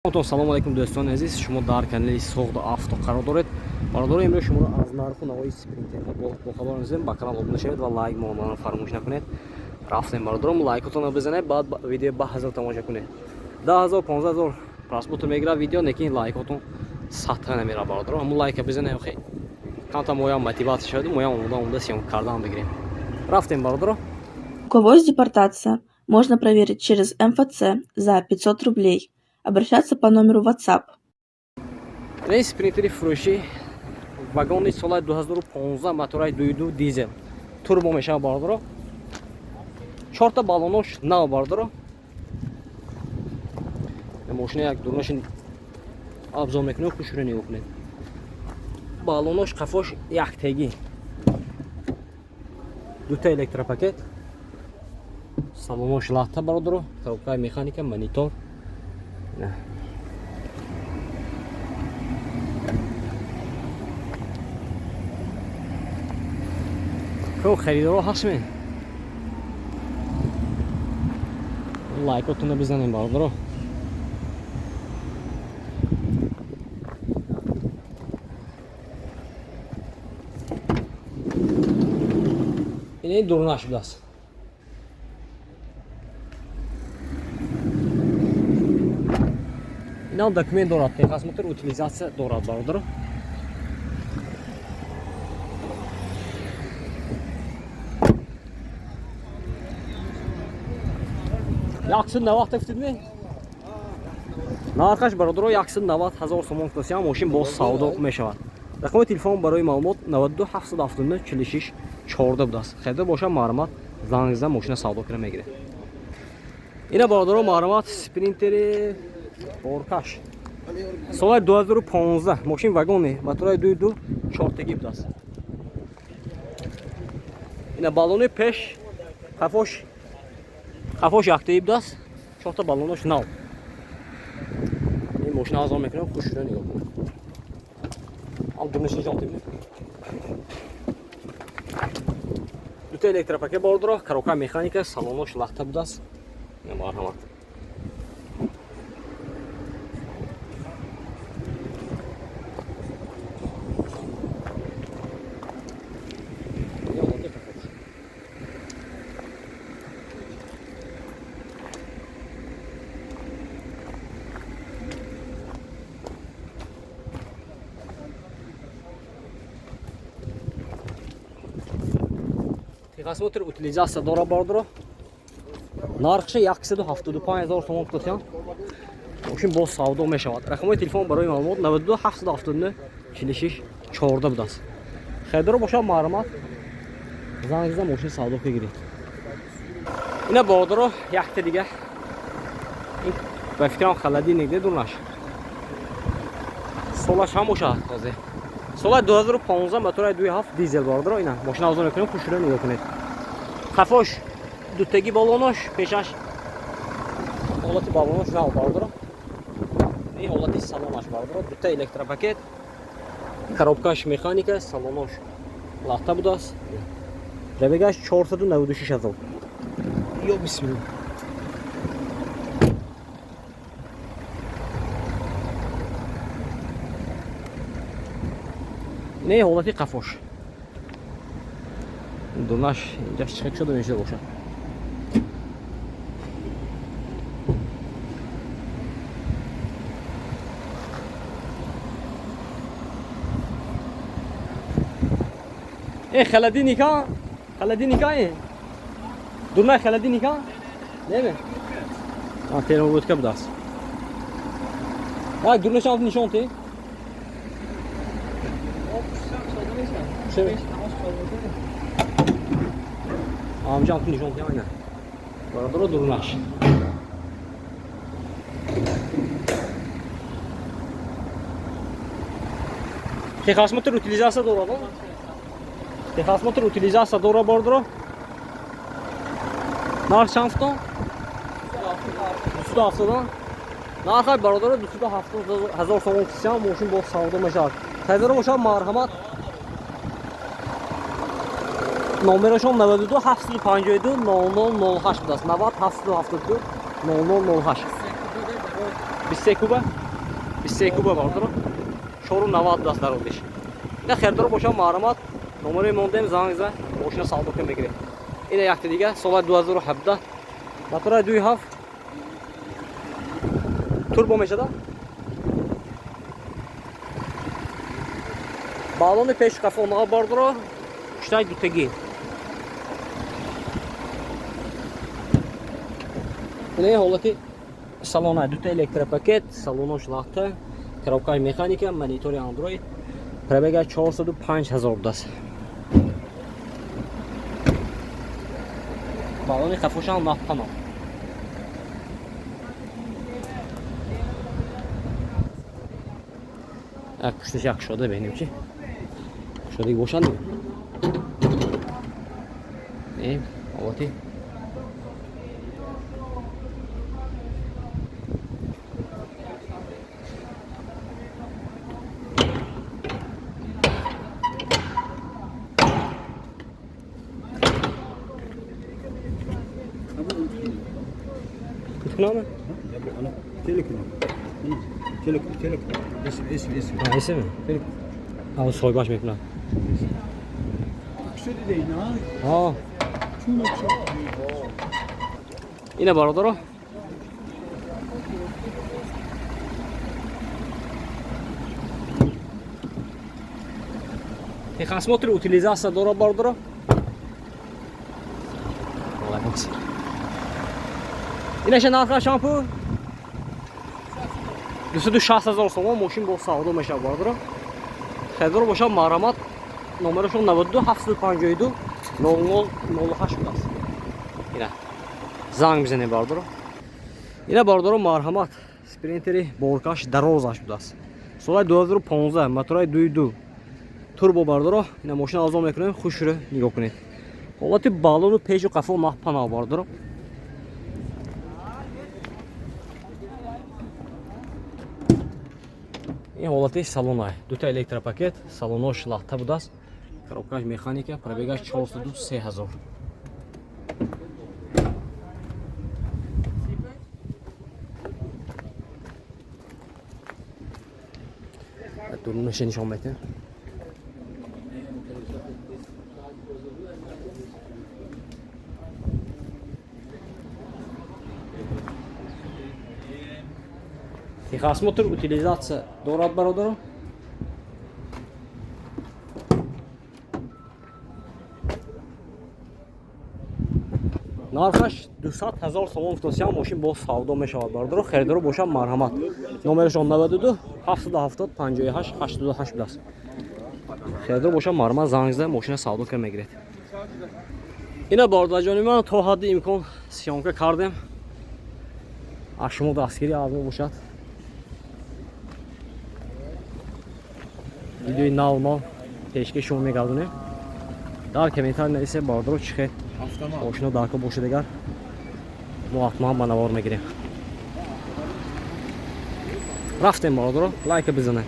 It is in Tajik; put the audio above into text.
Салому алайкум, дӯстони азиз. Шумо дар канали Суғд Авто қарор доред. Бародаро, имрӯз шуморо аз нарху навои спринтерҳо бохабар месозем. Ба канал обуна шавед ва лайк монданро фаромӯш накунед. Рафтем, бародаром, лайкотонро бизанед, баъд видео ба ҳазор тамошо кунед. 10 000, 15 000 просмотр мегирад видео, лекин лайкотон сатра намерад, бародаро. Ҳамун лайка бизанед, охи камта моям мотиватсия шаведу моям омода омода съёмка кардан бигирем. Рафтем, бародаро. У кого есть депортация, можно проверить через МФЦ за 500 рублей. Обращаться по номеру WhatsApp. Ин спринтери фурӯшӣ вагони соли 2015, мотораи 2.2 дизел, турбо мешавад, бародаро. Чорта баллонош нав, бародаро. Мошина як дурнаши обзор мекунем, хушро нигоҳ кунед. Баллонош қафош яктегӣ, дута электропакет, салонош латта, бародаро, коробкаи механика, монитор. Хуб, харидоро ҳастме? Лайкотонро бизанем, бародаро. Ин дурнаш будааст. Инам документ дорад, техосмотр, утилизатсия дорад, бародаро. 190 гуфтидми? Нархаш, бародаро, 190 000 сомон кусия, мошин боз савдо мешавад. Рақами телефон барои маълумот 92 779 46 14 будааст. Харида боша, марҳамат, занг зада мошина савдо кира мегиред. Ина, бародаро, марҳамат, спринтери боркаш соли 2015, мошин вагони, мотораи 2.2, чортагӣ будааст. Ина баллони пеш, қафош яктагӣ будааст, чорта баллонош нав. Ин мошина азон мекунам, хушро нигоҳ кунед. Ам дурниш нишон тибни. Дута электропакет, бордоро, коробка механика, салонош лахта будааст. Марҳамат. Техосмотр, утилизатсия дора, бародаро. Нархша 175 000 сомон кутосян. Мошин боз савдо мешавад. Рақамҳои телефон барои маълумот 92 779 46 14 будааст. Харидоро бошад, марҳамат, занг зада мошин савдо бигиред. Ина, бародаро, якта дига. Ин ба фикрам холодильник де дурнаш. Солаш ҳам бошад ҳозир. Соли 2015, мотораи 2.7 дизел, бародаро. Ина мошина обзор мекунем, хушро нигоҳ кунед. Қафош дутагӣ баллонош, пешаш ҳолати баллонош нав, бародаро. Ин ҳолати салонаш, бародаро, дута электропакет, коробкаш механика, салонош латта будааст. Пробегаш 496 ҳазор. Ё бисмилла. Не, ҳолати қафош дурнаш инҷаш чихел шуда мешуда бошад. Э, холодильника, холодильника, э дурнай холодильника неме термобудка будааст. Як дурнаш нишон ти. Амҷам ту нишон тиям. Айна, бародаро, дурнаш. Техосмотр, утилизатсия дорад, техосмотр, утилизатсия дорад, бародаро. Нарх чанд футон? 270. Нархай, бародаро, 270 000 сомон кисиям, мошин боз савдо мешавад. Харидоро бошад, марҳамат. Номерашон 92 752 00 08 будааст. 90 772 00 08. 23 куба, 23 куба бардоро, 490 даст дародиш. Ина хердоро боша марҳамат, номерои мондем, занг за мошина савдо кун мегиред. Ина якти дига, соли 2017, мотора 2.7 турбо мешада. Балони пеш қафо нав бардоро, пуштаи дутагӣ. Ина ҳолати салона, дута электропакет, салонош лахта, коробкаи механика, монитори Android, пробега 405 ҳазор будааст. Балони қафошам нафпано. Як пушташ як шода бинем чи. Шодаги бошад? Не, ҳолати Кунаме? Телекунам. Телекунам, телекунам. اسم اسم اسم. اسم. آه صاحبش میکنم. آه. اینه برادرو. Техосмотр, утилизация дора бародаро. Инаша нарха шампу 260 ҳазор сомон, мошин бо савдо мешавад бародаро. Харидор бошад марҳамат, номерашон 92 752 00 08 будааст. Ина занг бизанед бародаро. Ина бародаро марҳамат, спринтери боркаш дарозаш будааст. Соли 2015, мотораи 2.2 турбо бародаро. Ина мошина арзон мекунем, хушро нигоҳ кунед. Ҳолати балону пешу қафо маҳпана бародаро. Ин ҳолати салона, дута электропакет, салонош лахта будааст, коробкаш механика, пробегаш 403 ҳазор. Дурунаша нишон метем. Техосмотр, утилизация дорад бародаро. Нархаш 200 ҳазор сомон футосиям, мошин бо савдо мешавад бародаро. Харидоро бошад марҳамат. Номерашон 92 770 58 88 будааст. Харидоро бошад марҳамат, занг зада мошина савдо кар мегиред. Ина бародарҷони ман то ҳадди имкон съёмка кардем. Аз шумо дастгирӣ аз мо бошад. Видеои нав мо пешкаш шумо мегардонем. Дар комментар нависед бародаро, чӣ хел мошино даркор бошад, дигар мо ҳатман ба навор мегирем. Рафтем бародаро, лайка бизанед.